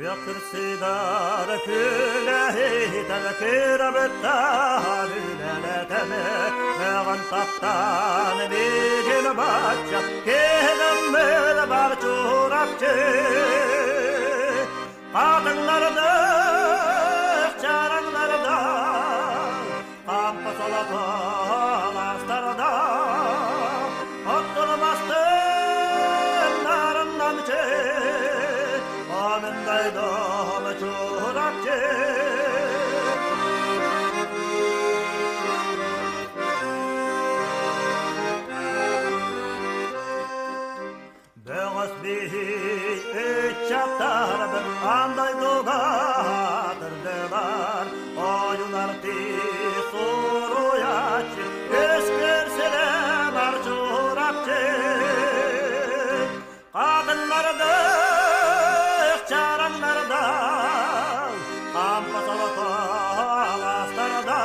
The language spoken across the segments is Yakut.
Күөх кырсыгар күлэһитэн кырабыттан үлэлэтэн мөҕөн таптаан билигин бачча киһинэммит бар Чурапчы. Хатыҥнарда, чараҥнарда, хампа солото алаастарда, оттон-мастын нарыннамчы, омундайдом Чурапчы. Бөҕөс биһи ыччаттарбыт андай дугатырдылар, ойунарты суруйааччы, өскөр бар Чурапчы. Хатыннарда, чараҥнарда, хампа солото алаастарда,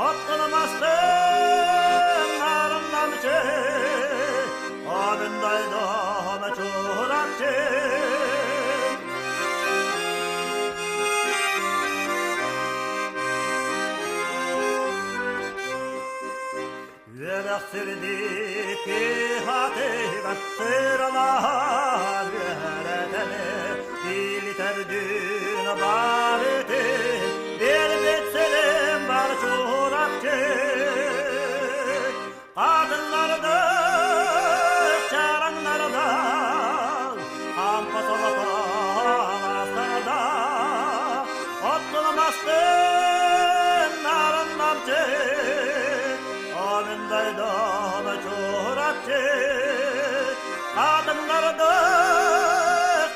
оттон-мастын нарыннамчы, Омундайдом Чурапчы. Үөрэх сирдики хатыгар сыралаһар үөрэтэни билитэрдүүн барытын биэрбит сирим бар Чурапчы. Хатыннарда, чараҥнарда, хампа солото алаастарда, оттон-мастын нарыннамчы, омундайдом Чурапчы. Хатыннарда,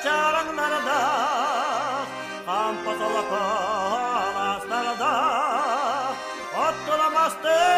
чараҥнарда, хампа солото алаастарда, оттон-мастын